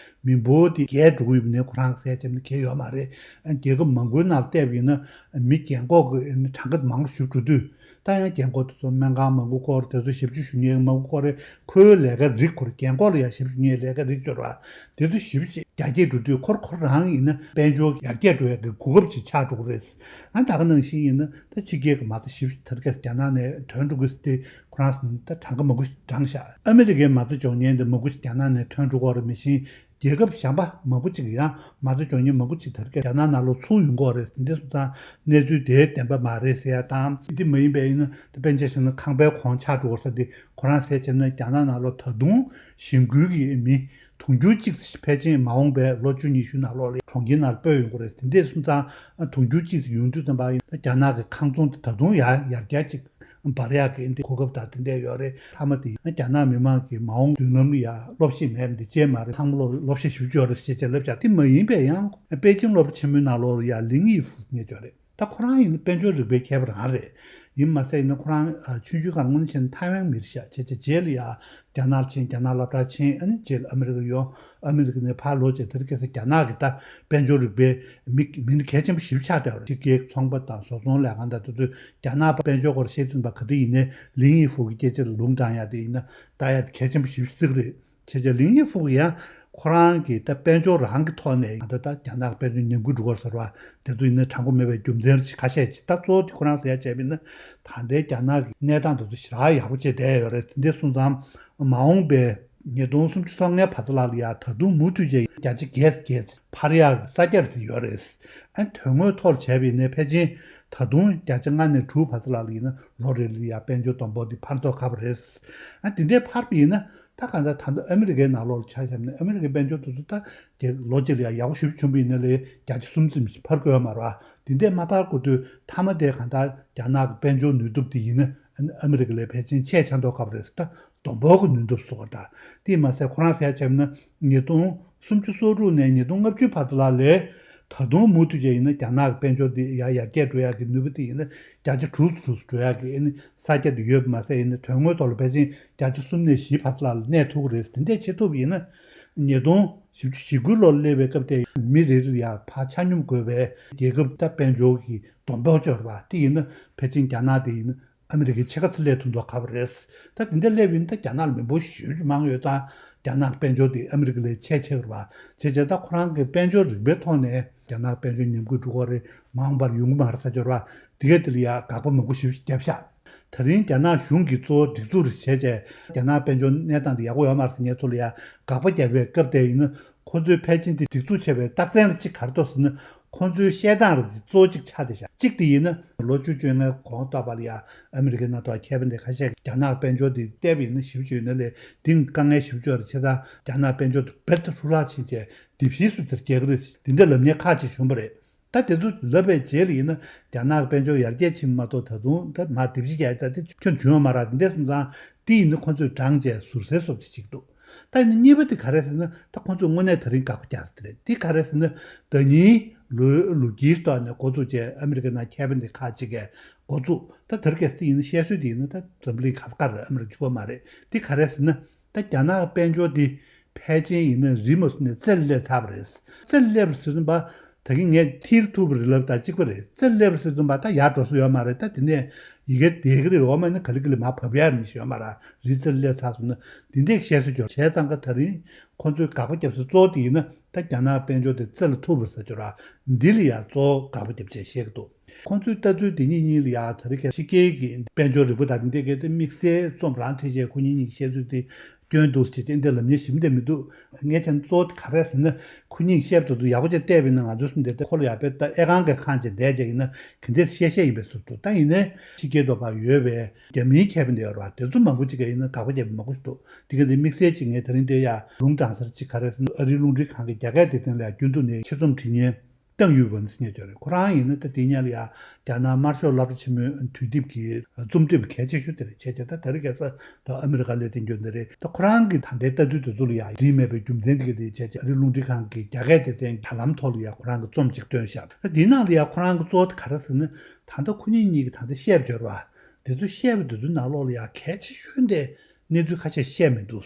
མི་འབོར་དེ་རྒྱས་འགྲོ་གི་ཡོད་པ་ནས་ཁོ་རང་ཟེར་བྱས་ན་གལ་ཡོད་མ་རེད། རྒྱལ་ཁབ་མང་པོའི་ནང་བལྟས་པ་ཡིན་ན་མི་རྒན་གོག་གི་གྲངས་ཀ་དེ་མང་རུ་ཞིག་འགྲོ་དུས། ད་ཡང་རྒན་གོག་དེ་ཚོ་སྨན་ཁང་མང་པོ་སྐོར། དེ་ཚོ་ཞབས་ཞུ་ཞུ་མཁན་མང་པོ་སྐོར་རེད། ཁོའི་ལས་ཀ་རིགས་སྐོར། རྒན་གོག་ལ་ཡང་ཞབས་ཞུ་མཁན་ལས་ཀ་རིགས་སྐོར་བ་དེ་ཚོ་ཞིབ་ཅིག་རྒྱ་སྐྱེད་འགྲོ་དུས་ཁོ་ཁོ་རང་ཡིན་ན་དཔལ་འབྱོར་ཡར་རྒྱས་འགྲོ་ཡག་གི་གོ་སྐབས་ཅིག་ཆགས་འགྲོ་གི་རེད། ཨ་ད་ག་ནང་བཞིན་ཡིན་ན་ད་ཕྱི་རྒྱལ་གྱི་མ་རྩ་ཞིབ་ཅིག་དེ་རིང་ཁ་སང་རྒྱ་ནག་ནས་ཐོན་འགྲོ་གི་ཟེར་ཏེ་ཁོ་རང་ད་གྲངས་ཀ་མང་པོ་ཞིག་བགྲངས་ཤག་ཨ་མི་རི་ཀའི་མ་རྩ་འཇོག་མཁན་དེ་མང་པོ་ཞིག་རྒྱ་ནག་ནས་ཐོན་འགྲོ་གི་ཡོད་རེད། མི་ཤེས། རྒྱལ་ཁབ་གཞན་པ་མང་པོ་ཅིག་ཡང་མ་རྩ་འཇོག་མཁན་མང་པོ་ཅིག་དེ་རིང་ཁ་སང་རྒྱ་ནག་ནང་ལོགས་ཚུར་ཡོང་གི་ཡོད་རེད། འདི་སོང་ཙང་གནས་ཚུལ་དེ་བདེན་པ་མ་རེད་ཟེར་ཡ་དང་། འདི་མ་ཡིན་པ་ཡིན་ན་དེ་དཔེར་ན་ཆ་བཞག་ན་ཁང་པའི་གོང་ཆག་འགྲོ་བ་ཟེར་དེ་ཁོ་རང་ཟེར་བྱས་ན་རྒྱ་ནག་ནང་ལོགས་ད་དུང་གཞིས་ཁུལ་གྱི་མི་དུང་ཕྱུར་གཅིག་ཕལ་ཆེར་མ་འོངས་པའི་ལོ་བཅུ་ཉི་ཤུ་ནང་ལོགས་ལ་གྲོང་ཁྱེར་ནང་སྤོས་ཡོང་གི་རེད། དེ་འདྲས་སོང་ཙང་དུང་ཕྱུར་གཅིག་ཡོང་དུས་ཙམ་པ་ཡིན་ན་རྒྱ་ནག་གི་ཁང་ཚོང་དེ་ད་དུང་ཡར་ཡར་རྒྱས་ཅིག་འབར་ཡག་གི་འདི་གོ་སྐབས་དང་དེ་འདྲས་ཡོད་རེད། མཐའ་མ་དེ་ཡིན་ན་རྒྱ་ནག་མི་མང་གི་མ་འོངས་མདུན་ལམ་ལ་ཡ་སློབ་གཞི་མེད་པ་འདི་ཅན་མ་རེད། ཚང་མ་ལོ་སློབ་གཞི་ཞིབ་ཆ་ཡོད་རེད་ཟེར་བྱས་ལབ་བཞག་དེ་མ་ཡིན་པའི་ཡང་པེ་ཅིང་སློབ་གྲྭ་ཆེན་མོའི་ནང་ལོགས་ལ་ཡ་ལིང་ཡི་ཧྥུ་ཟེར་མཁན་ཅིག་ཡོད་རེད། ད་ཁོ་རང་ཡིན་ན་དཔལ་འབྱོར་རིག་པའི་མཁས་པ་རང་རེད། ཡིན་མ་ཟད་ཡིན་ན་ཁོ་རང་ཨ་ཆུང་ཆུང་སྒང་དངོས་གནས་བྱས་ན་ཐའེ་ཝན་མི་རེད་ཤག་བྱས་བྱས་རྗེས་ལ་ཡ་རྒྱ་ནག་ལ་ཕྱིན། རྒྱ་ནག་སློབ་གྲྭར་ཕྱིན། ཨ་ནི་རྗེས་ལ་ཨ་མི་རི་ཀར་ཡོང་། ཨ་མི་རི་ཀ་ནས་ཕར་ལོག་བྱས་དེ་རིང་ཁ་སང་རྒྱ་ནག་གི་ད་དཔལ་འབྱོར་རིག་པའི་མི་མི་སྣ་གལ་ཆེན་པོ་ཞིག་ཆགས་བསྡད་པ་རེད། ཕྱི་རྒྱལ་ཚོང་པ་དང་བཟོ་ཚོང་ལས་ཁང་དང་དེ་ཚོས་རྒྱ་ནག་དཔལ་འབྱོར་སྐོར་བཤད་དུས་པ་ག་དུས་ཡིན་ནའི་ལིང་ཡི་ཧྥུ་གི་སྐད་ཆ་ལ་ལུང་དྲངས་ཡ་དེ་ཡིན་ན་ད་ཡ་གལ་ཆེན་པོ་ཞིག་བརྩི་གི་རེད། བྱས་བྱས་ལིང་ཡི་ཧྥུ་ཡང་ཁོ་རང་གི་ད་དཔལ་འབྱོར་རང་གི་ཐོག་ནས་ད་ལྟ་རྒྱ་ནག་དཔལ་འབྱོར་ཉམས་རྒུད་འགྲོ་གི་ཟེར་བ་དེ་ཚོ་ཡིན་ན་དྲང་པོ་མེད་པའི་རྒྱུ་མཚན་ཅིག་ཁ་ཤས་ཅིག་ད་གཙོ་བོ་དེ་ཁོ་རང་ཟེར་ཡ་བྱས་པ་ཡིན་ན་ད་ལྟའི་རྒྱ་ནག་གི་གནས་སྟངས་དེ་ཚོ་ཞེ་དྲག་ཡག་པོ་བྱས་བསྡད་ཡོད་རེད། དེ་འདྲ་སོང་ཙང་མ་འོངས་པའི་ཉིས་སྟོང་སུམ་ཅུ་སོ་ལྔའི་བར་དུ་ལ་ཡ་ད་དུང་མུ་མཐུད་བྱས་བརྒྱ་ཆ་བརྒྱད་བརྒྱད་འཕར་ཡག་གི་གསར་རྒྱག་དེ་ཡོད་རེད། ཨ་དོན་དངོས་ཐོག་ལ་བྱས་པ་ཡིན་ན་ཕལ་ཆེར་ད་དུང་བརྒྱ་ཆ་ལྔ་ནས་དྲུག་བར་དུ་ལ་ཡིན་ན་ལོ་རེ་ལ་ཡ་དཔལ་འབྱོར་སྡོམ་པོ་དེ་འཕར་མདོག་ཁ་པོ་རེད། ཨ་དེ་འདྲའི་འཕར་བ་ཡིན་ན། ད་གང་ལྟར་ད་ལྟ་ཨ་མི་རི་ཀའི་ནང་ལོགས་ལ་ཆ་བཞག་ན་ཨ་མི་རི་ཀའི་དཔལ་འབྱོར་དེ་ཚོ་ད་རྒྱལ་ལོ་གཅིག་ལ་ཡ་ཡག་པོ་ཞེ་པོ་བྱུང་བ་ཡིན་ན་ལས་བརྒྱ་ཆ་གསུམ་ཙམ་ཞིག་འཕར་དགོས་ཡོད་མ་རེད་བ། དེ་འདྲས་མ་འཕར་དགོས་དུས་མཐའ་མ་དེ་གང་ལྟར་རྒྱ་ནག་གི་དཔལ་འབྱོར་ནུས་སྟོབས་དེ་ཡིན་ན་ཨ་མི་རི་ཀ་ལས་ཕལ་ཆེར་ཆེ་ཆགས་མདོག་ཁ་པོ་རེད། ད་སྡོང་པོ་གི་ནུས་སྟོབས་སོགས་ད་དེ་མ་ཟད་ཁོ་རང་ཟེར་ཡ་བྱས་ན་ཉིས་སྟོང་སུམ་ཅུ་སོ་དྲུག་ནས་ཉིས་སྟོང་ལྔ་བཅུ་བར་དུ་ལ་ལས་ད་དུང་མུ་མཐུད་བྱས་ཡིན་ན་རྒྱ་ནག་གི་དཔལ་འབྱོར་འདི་ཡར་ཡར་རྒྱས་འགྲོ་ཡག་གི་ནུས་པ་དེ་ཡིན་ན་བརྒྱ་ཆ་དྲུག་ཙམ་འགྲོ་ཡག་གི་ཨ་ནི་གསར་རྒྱག་དེ་ཡོད་པ་མ་ཟད་ཡིན་ན་དོན་དངོས་ཐོག་ལ་ཕལ་ཆེར་བརྒྱ་ཆ་གསུམ་ནས་བཞི་བར་དུ་ལ་གནས་ཐུབ་ཀྱི་རེད། དེ་འདྲས་བྱེད་ཐུབ་ཡིན་ན། ཉིས་སྟོང་བཞི་བཅུ་ཞེ་དགུ་ལོར་སླེབས་པའི་སྐབས་དེ་མི་རེ་རེ་ལ་ཡ་ཕར་ཆ་སྙོམས་དགོས་པའི་རྒྱལ་ཁབ་ད་དཔལ་འབྱོར་གྱི་སྡོམ་པ་སྦྱོར་བ་དེ་ཡིན་ན་ཕལ་ཆེར་རྒྱ་ནག་དེ་ཡིན་ན་ཨ་མི་རི་ཀའི་ཕྱེད་ཀ་ཙམ་སླེབས་ཐུབ་མདོག་ཁ་པོ་རེད། ད་དེ་འདྲ་སླེབས་ཡིན་ད་རྒྱ་ནག་ལ་མི་འབོར་ཞེ་པོ་ཅིག་མང་ཡོད་ཙང་རྒྱ་ནག་དཔལ་འབྱོར་དེ་ཨ་མི་རི་ཀ་ལས་ཆེ་ཆེ་བ་རེད་བ། བྱས་བྱས་ད་ཁོ་རང་གི་དཔལ་འབྱོར་རིག་པའི་ཐོག་ནས་རྒྱ་ནག་དཔལ་འབྱོར་ཉམས་རྒུད་འགྲོ་གི་རེད། མ་འོངས་པར་ཡོང་གི་མ་རེད་ས་སྦྱོར་བ་དེ་གས་དེ་ལ་ཡ་དགག་པ་མང་པོ་ཞེ་པོ་ཅིག་བརྒྱབ་ཤག་ད་རིང་རྒྱ་ནག་གཞུང་གིས་གཙོ་བོ་སྒྲིག་འཛུགས་རེ་བྱས་བྱས་རྒྱ་ནག་དཔལ་འབྱོར་གནས་སྟངས་དེ་ཡག་པོ་ཡོད་མ་རེད་ཟེར་མཁན་ཚོ་ལ་ཡ་དགག་པ་བརྒྱབ་པའི་སྐབས་དེ་ཡིན་ན་ཁོ་ཚོས་ཕལ་ཆེར་དེ་སྒྲིག་འཛུགས་བྱས་པའི་རྟགས་མཚན་རེ་གཅིག་ག་རེ་འདུག་ཟེར་ན་ཁོ་ཚོའི་བཤད་སྟངས་རེ་དེ་གཙོ་བོ་གཅིག་ཆགས་བསྡད་ཤག་གཅིག་དེ་ཡིན་ན་ལོ་བཅུ་བཅོ་ལྔའི་གོང་ལྟོ་བ་ལ་ཡ་ཨ་མི་རི་ཀའི་མནའ་ཐོག་ཁེ་ཕན་དེ་ཁ་ཤས་རྒྱ་ནག་དཔལ་འབྱོར་དེ་བལྟས་པ་ཡིན་ན་ཞེ་པོ་ཅིག་ཡོད་ན་ལས་དེ་དཀའ་ངལ་ཞེ་པོ་ཅིག་ཡོད་རེད། བྱས་ཙང་རྒྱ་ནག་དཔལ་འབྱོར་དེ་རྦད་དེ་ཧྲུལ་ལྷག་ཕྱིན་བྱས་དེ་བཞིན་སུ་དེར་རྒྱལ་གི་རེད། དེ་འདྲ་ལབ་མཁན་ཁག་ཅིག་བྱུང་བ་རེད། ད་དེ་ཚོ་ལབ་པའི་རྗེས་ལ་ཡིན་ན་རྒྱ་ནག་གི་དཔལ་འབྱོར་ཡར་རྒྱས་ཕྱིན་མ་གཏོགས་ད་དུང་ད་མར་ལྡེབ་གཅིག་རྒྱག་ཡ་ད་དེ་ཁྱོན་བྱུང་ཡོད་མ་རེད། དེ་འདྲ་སོང་ཙང་དེ་ཡིན་ན་ཁོ་ཚོས་བགྲངས་བྱས་ཟུར་ཟའི་བཟོ་འདྲ་ཞིག་འདུག་ད་ཡིན་ན་གཉིས་པ་དེ་ག་རེ་ཟེར་ན་ད་ཁོ་ཚོས་དངོས་གནས་ད་རིང་དགག་པ་རྒྱག་ས་དེ་རེད། དེ་ག་རེ་ཟེར་ན་ཟླ་ཉིན་ལོ་ལོ་དཀྱིལ་ཐོག་ནས་འགོ་བཙུགས་བྱས་ཨ་མི་རི་ཀའི་ནང་ཁེ་ཕན་དེ་ཁག་ཅིག་གིས་འགོ་བཙུགས། ད་དེ་རིང་ཁ་སང་དེ་ཡིན་ན་བཤད་སྲོལ་དེ་ཡིན་ན་ད་འཛམ་གླིང་ག་ས་ག་རེད། ཨ་མི་རི་ཀ་གཅིག་པོ་མ་རེད། དེ་ག་རེ་ཟེར་ན། ད་རྒྱ་ནག་དཔལ་འབྱོར་འདི་ཕལ་ཆེར་ཡིན་ན་རི་མོ་ནས་རྩེར་སླེབས་ཚར་བ་རེད། རྩེར་སླེབས་པ་ཟེར་དུས་ད་གིན་ངས་མཐིལ་ཐུག་པ་རེད་ལབ་དང་གཅིག་པ་རེད། རྩེར་སླེབས་པ་ཟེར་དུས་ད་ཡར་འགྲོ་ས་ཡོད་མ་རེད། ད་དེ་ནས་ཡི་གེ་དེ་གི་རེད། འོ་མ་ནི་ག་ལེ་ག་ལེ་མར་བབས་ཡ་མི་ཤེས་ཡོད་མ་རེད། རི་རྩེར་སླེབས་ཚར་སོང་ན་འདི་འདྲས་བཤད་སྲོལ་ཅིག་ཡོད། བྱས་ཙང་ཀ་ད་རིང་ཁོང་ཚོས་དགག་པ་རྒྱབ་ས་གཙོ་བོ་དེ་ཡིན་ན་ད་རྒྱ་ནག་དཔལ་འབྱོར་དེ་རྩེ་ལ་ཐུག་པ་རེད་ཟེར་ཅིག་ཡོད་ར། འདི་ལ་ཡ་གཙོ་བོ་དགག་པ་རྒྱབ་བྱས་བཤད་གི་འདུག་ཁོང་ཚོའི་ལྟ་ཚུལ་དེ་གཉིས་གཉིས་ལ་ཡ་ད་རེས་ཀྱི་ཕྱི་རྒྱལ་གྱི་དཔལ་འབྱོར་རིག་པ་དང་འདི་འདྲས་གས་དེ་དམིགས་བསལ་རྩོམ་རང་འཁྲིད་བྱས་ཁོ་གཉིས་གཉིས་ཀྱི་བཤད་ཚུལ་དེ་སྐྱོན་འདུག་ཅེས་ཅེས་འདི་ལབ་མཁན་ཞིབ་འདེད་མི་འདུག་ངས་བྱས་ན་གཙོ་བོ་དེ་ག་རེ་ཟེར་ན་ཁོ་གཉིས་བཤད་པ་དེ་ཚོ་ཡག་པོ་ཅིག་བལྟས་པ་ཡིན་ན་ང་ཚོའི་སེམས་དེ་ཁོ་ལ་ཡ་དཔེ་ད་ཨེ་ཁང་གི་ཁང་ཅིག་བསྡད་བྱས་ཡིན་ན་ག་འདྲས་བཤད་བཤད་ཡིན་པའི་བཟོ་འདུག་ད་ཡིན་ནའི་ཕྱི་རྒྱལ་དུ་ཕར་ཡོད་པའི་རྒྱ་མིའི་ཁེ་ཕན་དེ་ཡོད་རེད་བ། དེ་ཚོ་མང་པོ་ཅིག་གིས་ཡིན་ན་དགག་པ་བརྒྱབ་པ་མང་པོ་ཞིག་འདུག་དེ་ག་དེ་དམིགས་བསལ་ཅིག་ངས་ད་རིང་དེ་ཡ་ལུང་དྲངས་ས་ཅིག་ག་རེ་ཟེར་ན་ཨ་རིའི་རླུང་འཕྲིན་ཁང་གི་རྒྱ་སྐད་སྡེ་ཚན་ལ་ཡ་རྒྱུན་དུ་ནས་ཆེད་རྩོམ་འབྲི་མཁན། ཏང་ཡུས་ཝུན་ཟེར་མཁན་ཅིག་ཡོད་རེད། ཁོ་རང་ཡིན་ན་ད་དེ་སྔོན་ལ་ཡ་རྒྱ་ནག་དམར་ཤོག་སློབ་གྲྭ་ཆེན་མོའི་དུས་དེབ་ཀྱི་རྩོམ་སྒྲིག་པ་གལ་ཆེ་ཤོས་དེ་རེད། བྱས་བྱས་ད་དེ་རིང་ཁ་སང་ད་ཨ་མི་རི་ཀ་སླེབས་བསྡད་རྒྱུ་འདི་རེད། ད་ཁོ་རང་གི་ད་ལྟའི་ལྟ་དུས་དེ་ཚོ་ལ་ཡ་བྲིས་མེད་པའི་རྒྱུ་མཚན་དེ་ག་དེ་བྱས་བྱས་ཨ་རིའི་རླུང་འཕྲིན་ཁང་གི་རྒྱ་སྐད་སྡེ་ཚན་གྱི་དྲ་ལམ་ཐོག་ལ་ཡ་ཁོ་རང་གི་རྩོམ་ཅིག་བཏོན་ཤག་ད་དེའི་ནང་ལ་ཡ་ཁོ་རང་གི་གཙོ་བོ་དེ་ག་རེ་ཟེར་ན་ད་ལྟ་ཁོ་གཉིས་གཉིས་ཀྱིས་ད་ལྟ་བཤད་པ་ཅིག་ཡོད་རེད་བ། དེ་ཚོ་བཤད་པ་དེ་ཚོའི་ནང་ལོགས་ལ་ཡ་གལ་ཆེ་ཤོས་དེ་གནས་ཚུལ་ཁ་ཤས་བཤད་མི་འདུག་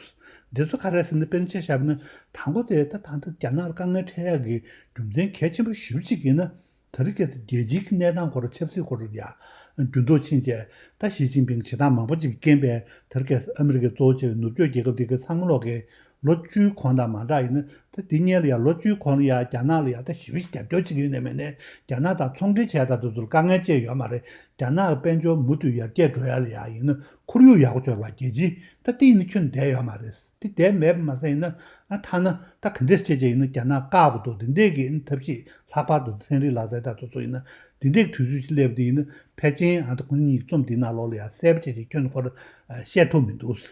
འདི་ཚོ་ག་རེ་ཟེར་ན་དཔེར་ན་ཆ་བཞག་ན་དང་པོ་དེ་ད་ད་ལྟ་རྒྱ་ནག་ལ་དཀའ་ངལ་འཕྲད་ཡག་གི་རྒྱུ་མཚན་གལ་ཆེན་པོ་ཞེ་པོ་ཅིག་ཡིན་ན་ད་རེས་ཁ་སང་རྒྱལ་སྤྱིའི་གནས་སྟངས་སྐོར་ཆབ་སྲིད་སྐོར་ཡ་འགྱུར་ལྡོག་ཕྱིན་བྱས་ད་ཞི་ཅིན་ཕིང་བྱེད་སྟངས་མང་པོ་ཅིག་གི་རྐྱེན་པས་ད་རེས་ཁ་སང་ཨ་མི་རི་ཀའི་གཙོ་བོ་བྱས་པའི་ནུབ་ཕྱོགས་རྒྱལ་ཁབ་དེ་གའི་ཚང་མ་ལོག་གི་ལོ་བཅུའི་གོང་དང་མ་འདྲ་ཡིན་ན་ད་དེ་སྔོན་ལ་ཡ་ལོ་བཅུའི་གོང་ལ་ཡ་རྒྱ་ནག་ལ་ཡ་ད་ཞེ་པོ་ཅིག་རྒྱབ་སྐྱོར་བྱེད་ཀྱི་ཡོད་ནའི་མེད་ནའི་རྒྱ་ནག་དང་ཚོང་འབྲེལ་བྱས་དང་དེ་ཚོར་དཀའ་ངལ་ཅི་ཡང་ཡོད་མ་རེད། རྒྱ་ནག་གི་དཔལ་འབྱོར་མུ་མཐུད་ཡར་རྒྱས་འགྲོ་ཡ་ལ་ཡ་ཡིན་ན་ཁོར་ཡུག་ཡག་པོ་འབྱོར་བ་རྒྱལ་སྤྱི་ད་ལྟ་ཡིན་ན་ཁྱོན་བསྡད་ཡོད་མ་རེད། དེ་བསྡད་མེད་པ་མ་ཟད་ཡིན་ན་ཨ་ཐ་ན་ད་ག་འདྲས་བྱས་བྱས་ཡིན་ན་རྒྱ་ནག་བཀག་དགོས་འདུག་འདི་འདྲས་ཀྱི་ཐབས་ཤེས་ལྷག་པར་དུ་ཚན་རིག་ལག་རྩལ་དང་དེ་ཚོ་ཡིན་ན་འདི་འདྲས་ཀྱི་དུས་ཚོད་ཅིག་སླེབས་དེ་ཡིན་ན་ཕལ་ཆེར་ཨ་ད་ཁོང་གཉིས་རྩོམ་འདིའི་ནང་ལོགས་ལ་ཡ་གསལ་པོ་བྱས་བྱས་ཁྱོན་ཁོར་བཤད་ཐུབ་མི་འདུག་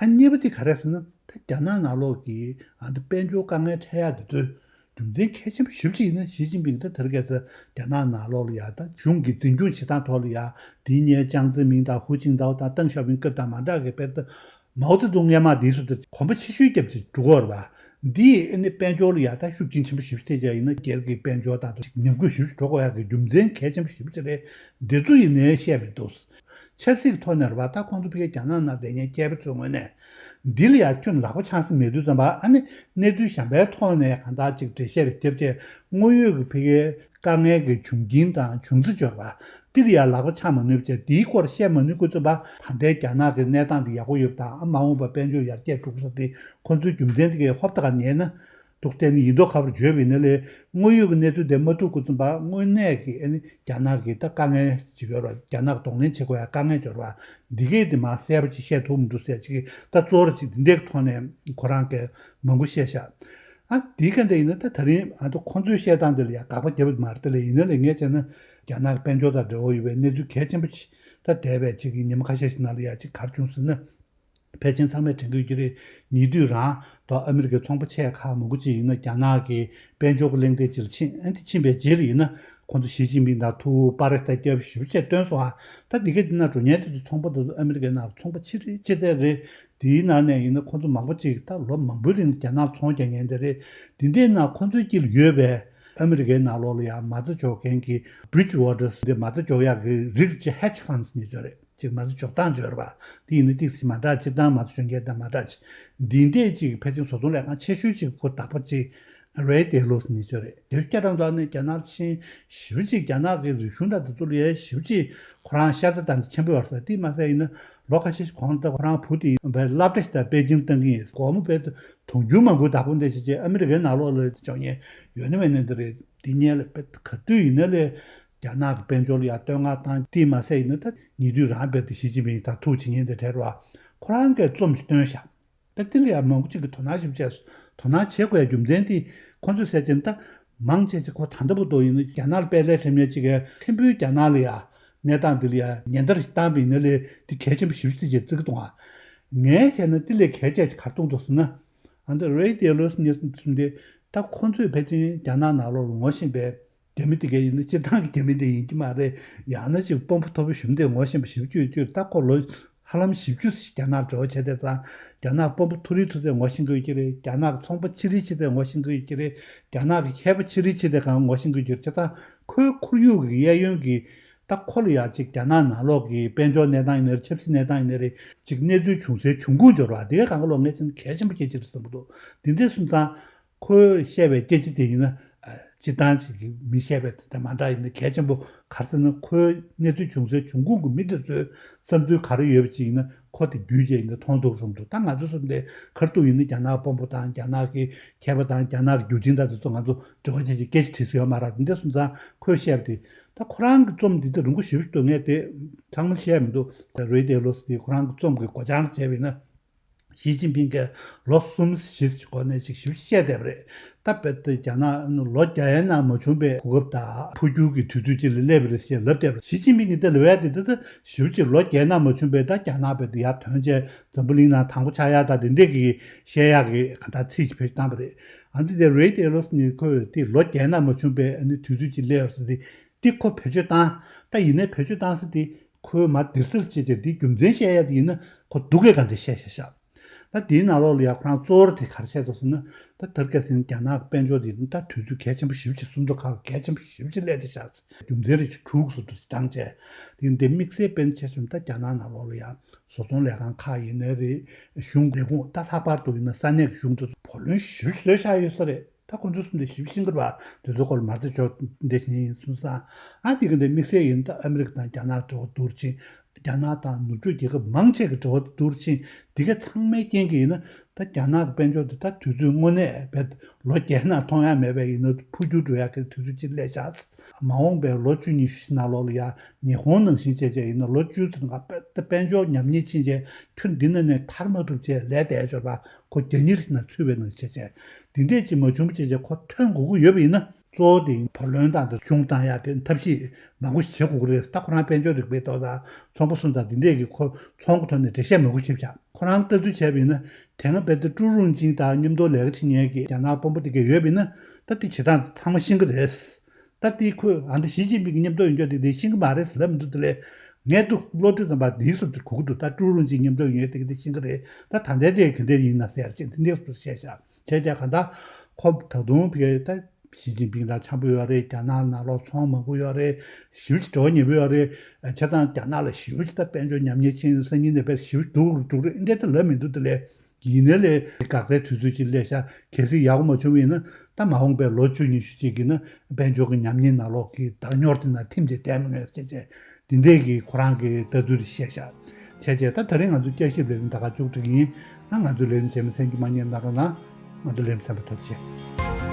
ཨ་གཉིས་པ་དེ་ག་རེ་ཟེར་ན་ད་རྒྱ་ནག་ནང་ལོགས་ཀྱི་ཨ་ད་དཔལ་འབྱོར་དཀའ་ངལ་འཕྲད་ཡག་དེ་ཚོའི་རྒྱུ་མཚན་གལ་ཆེན་པོ་ཞེ་པོ་ཅིག་ཡིན་ན་ཞི་ཅིན་ཕིང་ད་དེ་རིང་ཁ་སང་རྒྱ་ནག་ནང་ལོགས་ལ་ཡ་ད་གཞུང་གི་འཛིན་སྐྱོང་བྱེད་སྟངས་ཐོག་ལ་ཡ་དེ་སྔོན་ཅང་ཙེ་མིང་དང་ཧུའུ་ཅིན་ཏའོ་དང་ཏེང་ཞའོ་ཕིང་སྐབས་དང་མ་འདྲ་གི་དཔེ་ད་མའོ་ཙེ་ཏུང་སྔོན་མ་དེའི་སུ་དེར་གོམ་པ་ཕྱི་བཤོལ་རྒྱབ་ཅིག་འགྲོ་གི་ཡོད་རེད་བ། འདིས་ཨ་ནི་དཔལ་འབྱོར་ལ་ཡ་ད་ཤུགས་རྐྱེན་ཆེན་པོ་ཞེ་པོ་ཅིག་ཐེབས་ཡ་ཡིན་ན་སྒེར་གྱི་དཔལ་འབྱོར་དང་ཉམས་རྒུད་ཞེ་པོ་ཅིག་འགྲོ་དགོས་ཡག་གི་རྒྱུ་མཚན་གལ་ཆེན་པོ་ཞེ་པོ་ཅིག་རེད། འདི་ཚོ་ཡིན་ནའི་བཤད་མི་འདུག་ཆབ་སྲིད་ཐོག་ནས་རེད་བ། ད་ཁོང་ཚོ་ཕ་གིའི་རྒྱ་ནག་ནང་བསྡད་མཁན་སྐྱེས་པ་ཚོའི་ངོས་ནས་འདི་ལ་ཡང་ཁྱོན་ལག་པ་འཆང་ས་མེད་དུས་ཙམ་པ་ཨ་ནི་གནས་ཚུལ་གཞན་པའི་ཐོག་ནས་གང་ལྟར་ཅིག་འགྲེལ་བཤད་རེ་བརྒྱབ་བྱས་དངོས་ཡོད་ཀྱི་ཕ་གིའི་དཀའ་ངལ་གྱི་བྱུང་རྐྱེན་དང་བྱུང་ཚུལ་འབྱོར་བ་འདི་ལ་ཡང་ལག་པ་འཆང་མ་ནུས་བྱས་འདིའི་སྐོར་བཤད་མ་ནུས་དུས་ཙམ་པ་ད་ལྟའི་རྒྱ་ནག་གི་གནས་སྟངས་འདི་ཡག་པོ་ཡོད་པ་དང་ཨ་མ་འོངས་པ་དཔལ་འབྱོར་ཡར་རྒྱས་འགྲོ་དགོས་ས་དེ་ཁོང་ཚོའི་རྒྱུ་མཚན་དེ་གའི་ཧོབ་ཏེ་ག་ཉན་ན། འདུག་སྟེ་ནི་ཡིན་མདོག་ཁ་པོར་བརྗོད་པ་ཡིན་ན་ལས་དངོས་ཡོད་ཀྱི་གནས་ཚུལ་དེ་མ་ཐུག་དགོས་ཙམ་པ་དངོས་གནས་ཀྱི་ཨ་ནི་རྒྱ་ནག་གི་ད་དཀའ་ངལ་ཅིག་ཡོད་རེད་བ། རྒྱ་ནག་གདོང་ལེན་བྱེད་དགོས་ཡ་དཀའ་ངལ་ཅིག་ཡོད་རེད་བ། འདི་གས་དེ་མར་གསལ་པོ་ཅིག་བཤད་ཐུབ་མི་འདུག་ཟེར་ཅིག་ད་གཙོ་བོ་ཅིག་འདི་འདྲའི་ཐོག་ནས་ཁོ་རང་གིས་མང་པོ་བཤད་ཤག་ཨ་འདི་ག་འདྲ་ཡིན་ན་ད་ད་རིང་ཨ་ད་ཁོང་ཚོའི་བཤད་སྟངས་དེ་ལ་ཡ་དགག་པ་བརྒྱབ་པ་མ་རེད། དེ་ལས་ཡིན་ན་ལས་ངས་བྱས་ན་རྒྱ་ནག་གི་དཔལ་འབྱོར་དང་འབྲེལ་བ་ཡོད་པའི་གནས་ཚུལ་གལ་ཆེན་པོ་ཅིག་ད་འདས་པའི་ཅིག་གི་ཉི་མ་ཁ་ཤས་ཤིག་ནང་ལ་ཡ་ཅིག་ག་རེ་བྱུང་ཟེར་ན། ཕལ་ཆེར་ཚང་མས་དྲན་གྱི་ཡོད་ཀྱི་རེད། ཉེ་དུས་རང་དུ་ཨ་མི་རི་ཀའི་ཚོང་པ་ཆེ་ཁག་མང་པོ་ཅིག་ཡིན་ན་རྒྱ་ནག་གི་དཔལ་འབྱོར་གྱི་གླེང་སྟེགས་ཅིག་ལ་ཕྱིན། ཨ་ནི་ཕྱིན་པའི་རྗེས་ལ་ཡིན་ན་ཁོང་ཚོ་ཞི་ཅིན་ཕིང་དང་ཐུག་པར་རེས་དང་སྐྱབས་ཞུ་བྱས་བཏོན་སོང་ཨ། ད་འདི་ག་འདི་ན་འགྲོ་མཁན་དེ་ཚོ་ཚོང་པ་དེ་ཚོ་ཨ་མི་རི་ཀའི་ནང་ཚོང་པ་ཆེ་རེད་ཆེ་ཚད་རེད། དེའི་ནང་ནས་ཡིན་ན་ཁོང་ཚོ་མང་པོ་ཅིག་ད་ལོ་མང་པོའི་རིང་རྒྱ་ནག་ཚོང་རྒྱག་མཁན་དེ་རེད། འདི་འདྲའི་ནང་ཁོང་ཚོའི་དཀྱིལ་ཡོད་པའི་ཨ་མི་རི་ཀའི་ནང་ལོགས་ལ་ཡང་མ་རྩ་འཇོག་མཁན་གྱི་Bridgewater་འདི་མ་རྩ་འཇོག་ཡག་གི་རིགས་ཀྱི་hedge funds་ནས་ཅིག་རེད། ཅིག་མ་གཏོགས་འཇོག་སྟངས་འབྱོར་བ། དེ་ཡིན་ན་ཏིག་ཙམ་མ་འདྲ། སྤྱིར་བཏང་མ་གཏོགས་གཞོན་སྐྱེས་དང་མ་འདྲ་ཅིག་འདི་འདྲས་ཅིག་ཕལ་ཆེར་བཟོ་ཚོང་ལས་ཁང་ཆེ་ཤོས་ཅིག་ཁོ་བདག་པོ་ཅིག་རེ་ཌི་ཨེ་ལོས་ནི་ཅོ་རེད། དེ་སྐྱ་རང་ཚོ་ནི་རྒྱ་ནག་ཕྱིན་ཞིབ་ཅིག་རྒྱ་ནག་གི་རིག་གཞུང་དང་དེ་ཚོ་ལ་ཡ་ཞིབ་ཅིག་ཁོ་རང་ཤ་ཚ་དང་ཆེན་པོ་ཡོད་རེད། དེ་མ་ཟད་ཡིན་ན་ལོ་ཁ་ཤས་ཤིག་གོང་ལ་ད་ཁོ་རང་བུ་དེ་བའི་སློབ་གྲྭ་ཞིག་དང་པེ་ཅིང་བཏང་གི་ཡིན། སྒོར་མོ་བའི་དུང་ཕྱུར་མང་པོའི་བདག་པོ་འདི་བྱས་རྗེས་ཨ་མི་རི་ཀའི་ནང་ལོགས་ལ་འཇོག་མཁན་ཡོད་ན་མེད་ན་འདི་རེད། འདི་གཉིས་ལ་དཔེ་ག་དུས་ཡིན་ན་ལས་རྒྱ་ནག་གི་དཔལ་འབྱོར་ལ་ཡང་བསྟོད་བསྔགས་བཏང་། དེ་མ་ཟད་ཡིན་ན་ད་ཉེ་དུས་རང་དཔེ་དེ་ཞི་ཅིན་ཕིང་དང་ཐུག་བྱེད་མཁན་དེ་རེད་བ། ཁོ་རང་གིས་རྩོམ་ཞིག་བཏོན་བཞག་ད་དེ་ལ་ཡང་མང་པོ་ཅིག་གིས་དོ་སྣང་ཞིབ་བྱས་སོང་། དོ་སྣང་བྱེད་དགོས་ཡ་རྒྱུ་མཚན་དེ་ཁོ་ཚོས་ཟེར་བྱས་ན་ད་མང་ཆེ་ཆེ་ཁོ་ད་ལྟ་བར་དུ་ཡིན་ན་རྒྱ་ནག་ལ་དཔལ་ལས་འཁྲབ་མཁན་ཅིག་གིས་ཐེམ་བུའི་རྒྱ་ནག་ལ་ཡ་གནས་སྟངས་འདི་ལ་ཡ་ཉེན་བརྡ་ཞིག་བཏང་བ་ཡིན་ན་ལས་དེ་གལ་ཆེན་པོ་ཞིབ་ཅིག་བརྩི་གི་འདུག་ཨ། ངས་བྱས་ན་དེ་ལས་གལ་ཆེ་ཅིག་ག་རེ་མཐོང་འདུག་ཟེར་ན། ཨ་འདི་རེ་ཌི་ཨེ་ལོས་ནི་གསུངས་དེ་ད་ཁོ་ཚོས་ཕལ་ཆེར་རྒྱ་ནག་ནང་ལོགས་ལ་ངོ་ཤེས་པའི་རྒྱ་མི་དེ་གས་ཡིན་ན་སྤྱིར་བཏང་གི་རྒྱ་མི་དེ་ཡིན་གྱི་མ་རེད། ཡང་ན་ཅིག་དཔོན་པོ་མཐོ་པོ་གཞོན་དེ་ངོ་ཤེས་པ་ཞེ་པོ་ཅིག་ཡོད་ཀྱི་རེད། ད་ཁོ་ལོ་ཧ་ལམ་བཞི་བཅུ་ཞིག་རྒྱ་ནག་འགྲོ་བྱས་དེ་ཙང་རྒྱ་ནག་དཔོན་པོ་མཐོ་རིས་ཚོ་དེ་ངོ་ཤེས་ཀྱི་ཡོད་ཀྱི་རེད། རྒྱ་ནག་གི་ཚོང་པ་ཆེ་རིགས་ཆེ་དེ་ངོ་ཤེས་ཀྱི་ཡོད་ཀྱི་རེད། རྒྱ་ནག་གི་མཁས་པ་ཆེ་རིགས་ཆེ་དེ་གང་ངོ་ཤེས་ཀྱི་ཡོད་ཀྱི་རེད། བྱས་ཙང་ཁོའི་ཁོར་ཡུག་གི་གཡས་གཡོན་གྱི་ད་ཁོ་ལ་ཡ་ཅིག་རྒྱ་ནག་ནང་ལོགས་ཀྱི་དཔལ་འབྱོར་གནས་སྟངས་ཡིན་ན་རེད། ཆབ་སྲིད་གནས་སྟངས་ཡིན་ན་རེད། ཅིག་གནས་ཚུལ་བྱུང་སའི་འབྱུང་ཁུངས་འབྱོར་བ་དེ་གའི་སྒང་ག་ལོག་ངས་བྱས་ན་གལ་ཆེན་པོ་སྐད་ཆ་རེད་བསམ་གྱི་འདུག་འདི་འདྲ་སོང་ཙང་ཁོས་བཤད་པའི་སྐད་ཆ་དེ་ཡིན་ན་ཨ་སྤྱིར་བཏང་ཅིག་གི་མི་བཤད་པའི་དེ་མ་འདྲ་ཡིན་ན་གལ་ཆེན་པོ་ག་རེ་ཟེར་ན། ཁོའི་གནས་ཚུལ་བྱུང་སའི་འབྱུང་ཁུངས་ཀྱི་མི་དེ་ཚོའི་བསམ་ཚུལ་ག་རེ་ཡོད་པ་ཅིག་ཡིན་ན་ཁོ་དེ་བརྒྱུད་བྱས་ཡིན་ན་མཐོང་ཐུབ་བསམ་འདུག་ད་ང་ཚོ་བསམ་དེ་ཁ་ཐུག་ཡིན་ན་རྒྱ་ནག་དཔོན་པོ་དང་རྒྱ་ནག་གི་མཁས་པ་དང་རྒྱ་ནག་གི་བརྒྱུད་འཕྲིན་དང་དེ་ཚོ་ང་ཚོ་འབྲེལ་བ་བྱས་ཅིག་སྐད་ཆ་དྲིས་སུ་ཡོད་མ་རེད། འདི་འདྲ་སོང་ཙང་ཁོས་བཤད་པ་དེ། ད་ཁོ་རང་གི་རྩོམ་འདི་ད་རིང་པོ་ཞེ་པོ་ཞིག་འདུག་ངས་དེ་ཚང་མ་བཤད་མི་འདུག་རེ་ཌི་ཨེ་ལོས་དེ་ཁོ་རང་གི་རྩོམ་གྱི་མགོ་བྱང་བྱས་པ་ཡིན་ན། ཞི་ཅིན་ཕིང་གིས་ལོ་གསུམ་བཞི་གོང་ནས་ཅིག་ཞིབ་བཤད་བསྡད་པ་རེད། ད་དཔེ་དེ་རྒྱ་ནག་ལོ་བརྒྱ་ཡན་ནང་མ་བྱུང་པའི་གོ་སྐབས་དང་འཕོ་འགྱུར་གྱི་དུས་ཚོད་ཅིག་ལ་སླེབས་པ་རེད་ཅེས་ལབ་བསྡད་པ་རེད། ཞི་ཅིན་ཕིང་གིས་དེ་ལབ་ཡ་དེ་ད་ད་ཞིབ་ཅིག་ལོ་བརྒྱ་ནང་མ་བྱུང་པའི་ད་རྒྱ་ནག་དཔེ་དེ་ཡར་ཐོན་བྱས་འཛམ་བུ་གླིང་ནང་དང་པོ་ཆགས་ཡ་ད་དེ་འདྲས་ཀྱི་བཤད་ཡག་གི་ག་ད་ཚིག་ཅིག་བེད་སྤྱོད་བཏང་པ་རེད། ཨ་འདི་དེ་རེ་ཌི་ཨེ་ལོས་ནི་ཁོས་དེ་ལོ་བརྒྱ་ནང་མ་བྱུང་པའི་ཨ་ནི་དུས་ཚོད་ཅིག་སླེབས་ཡོད་ཟེར་དེ། འདི་ཁོ་བེད་སྤྱོད་བཏང་། ད་ཡིན་ནའི་བེད་སྤྱོད་བཏང་ས་དེ་ཁོས་མ་དེར་སེར་བྱས་བྱས་འདིའི་རྒྱུ་མཚན་བཤད་ཡ་དེ་ཡིན་ན་ཁོ་སྡུག་གས་ག་འདྲ་བཤད་བཤད་བཤད། ད་དེའི་ནང་ལོགས་ལ་ཡ་ཁོ་རང་གཙོ་བོར་དེ་ག་རེ་བཤད་འདུག་ཟེར་ན། ད་དེར་སྐད་ཟིན་རྒྱ་ནག་གི་དཔལ་འབྱོར་དེ་ད་དུས་ཚོད་གལ་ཆེན་པོ་ཞེ་པོ་ཅིག་སུམ་མདོ་ཁག་གལ་ཆེན་པོ་ཞེ་པོ་ཅིག་སླེབས་བསྡད་བཞག་དུམ་ཚན་རེ་ཞིག་དྲུག་སུ་དུ་བགྲངས་བྱས། དེ་འདི་དམིགས་བསལ་དཔེར་ན་ཆ་བཞག་ན་ད་རྒྱ་ནག་ནང་ལོགས་ལ་ཡ་བཟོ་ཚོང་ལས་ཁང་ཁག་ཡིན་ནའི་རེད། གཞུང་ལས་ཁུངས་ད་ལྷག་པར་དུ་ཡིན་ན་ས་གནས་ཀྱི་གཞུང་དེ་ཚོ་བུ་ལོན་ཞེ་པོ་ཅིག་བཟོས་བཞག་ཡོད་ས་རེད། ད་ཁོ་ཚོ་གསུམ་དེ་ཞིབ་ཤིང་གི་བ་དེ་ཚོའི་སྐོར་ལ་མ་རྩ་འཇོག་འདི་བཞིན་ཡིན་སོང་ཙང་། ཨ་འདི་ག་འདི་དམིགས་བསལ་ཡིན་ད་ཨ་མི་རི་ཀ་དང་རྒྱ་ནག་འབྲེལ་བ་སྡུག་རུ་ཕྱིན། རྒྱ་ནག་དང་ནུབ་ཕྱོགས་རྒྱལ་ཁབ་མང་ཆེ་གི་འབྲེལ་བ་སྡུག་རུ་ཕྱིན། འདི་ག་ཚང་མའི་རྐྱེན་གྱིས་ཡིན་ན་ད་རྒྱ་ནག་གི་དཔལ་འབྱོར་འདི་ད་དུས་ཚོད་དངོས་གནས་བས་ལོ་བརྒྱད་ནང་མཐོང་ཡ་མེད་པས་ཡིན་ན་འཕོ་འགྱུར་འགྲོ་ཡ་གི་དུས་ཚོད་ཅིག་སླེབས་བཞག་མ་འོངས་པའི་ལོ་བཅུ་ཉི་ཤུ་ནང་ལོགས་ལ་ཡ་ཉི་ཧོང་ནང་བཞིན་བྱས་བྱས་ཡིན་ན་ལོ་བཅུ་ཚུན་ང་དཔལ་འབྱོར་ཉམས་ཉེས་ཕྱིན་བྱས་ཁྱོད་འདི་ནང་ནས་ཐར་མ་ཐུབ་བྱས་ལས་འདས་འབྱོར་བ། ཁོ་རྒྱ་ཉིར་ཞིག་ན་ཚུད་པའི་ནང་བྱས་བྱས། འདི་འདྲས་ཅིག་མ་བྱུང་བ་བྱས་བྱས་ཁོ་ཐོན་དགོས་ཀྱི་ཡོད་པ་ཡིན་ན། གཙོ་བོ་དེ་བུ་ལོན་དང་དེ་གཞུང་བཏང་ཡག་གི་ཐབས་ཤེས་མང་པོ་ཞིག་བྱེད་དགོས་ཀྱི་རེད། ད་ཁོ་རང་དཔལ་འབྱོར་རིག་པའི་ཐོག་དང་ཚོང་པ་གསུམ་དང་འདི་འདྲས་ཀྱི་ཁོ་ཚོང་གི་ཐོག་ནས་འགྲེལ་བཤད་མང་པོ་བྱེད་བྱ། ཁོ་རང་ལྟ་ཚུལ་བྱས་པ་ཡིན་ན། དེ་སྔ་བལ་ཏེ་ཀྲུའུ་རུང་ཅིང་དང་མཉམ་དུ་ལས་ཀ་བྱེད་མཁན་གྱི་རྒྱ་ནག་དཔོན་པོ་དེ་གས་ཡོད་པ་ཡིན་ན། ད་དེ་བྱེད་སྟངས་ཚང་མ་ཤེས་ཀྱི་རེད། ད་དེ་ཁོས་ཨ་འདི་ཞི་ཅིན་ཕིང་གི་མཉམ་དུ་ཡོད་རྒྱུ་དེ་དེ་ཤེས་ཀྱི་མ་རེད་ཟེར་ལབ་མི་འདུག་དེ་ལས་ངས་འདུག་བློ་གྲོས་དམ་པ་དེའི་སུབ་དེ་གོ་གི་འདུག་ད་ཀྲུའུ་རུང་ཅིང་མཉམ་དུ་ཡོད་དེ་གི་དེ་ཤེས་ཀྱི་རེད། ད་ད་ལྟའི་དེ་ག་འདྲ་ཡིན་ན་ཟེར་ཅིག་དེ་འདྲའི་སུབ་བཤད་བཞག་བྱས་བྱས་ག་ད་ཁོ་ད་དུང་ཕ་གི་ད་ཞི་ཅིན་ཕིང་དང་འཆམ་པོ་ཡོད་རེད། རྒྱ་ནག་ནང་ལོགས་ཚོང་མང་པོ་ཡོད་རེད། ཞེ་པོ་ཅིག་འབྲེལ་བ་ཉེ་པོ་ཡོད་རེད། བྱས་ཙང་རྒྱ་ནག་ལ་ཞེ་པོ་ཅིག་ད་དཔལ་འབྱོར་ཉམས་ཉེས་ཕྱིན། སང་ཉིན་ནས་དཔེ་ཞེ་པོ་སྡུག་རུ་འགྲོ་གི་རེད། འདི་འདྲ་ད་ལབ་མི་འདུག་དེ་ལས། ཡིན་ནའི་ལས་འགག་རྩའི་དུས་ཚོད་ཅིག་སླེབས་ཤག་གལ་སྲིད་ཡག་པོ་མ་བྱུང་བ་ཡིན་ན་ད་མ་འོངས་པའི་ལོ་བཅུ་ཉི་ཤུ་ཅིག་གི་ནང་དཔལ་འབྱོར་གྱི་ཉམས་ཉེས་ནང་ལོགས་ཀྱི་བདག་ཉོར་དེ་ནང་ཐིམ་བྱས་བསྡད་མི་ངེས་ཟེར་བྱས་འདི་འདྲས་ཀྱི་ཁོ་རང་གི་ལྟ་ཚུལ་རེ་བཤད་ཤག་བྱས་བྱས་ད་ད་རིང་ང་ཚོ་བསྐྱར་ཞིབ་ལས་རིམ་ད་ག་མཇུག་སྒྲིལ་གྱི་ཡིན། ཨ་ང་ཚོའི་ལས་རིམ་རྗེས་མ་གསན་རྒྱུ་མ་བསྙེལ་གནང་རོགས་གནང་། ང་ཚོའི་ལས་རིམ་གསན་པར་ཐུགས་རྗེ་ཆེ།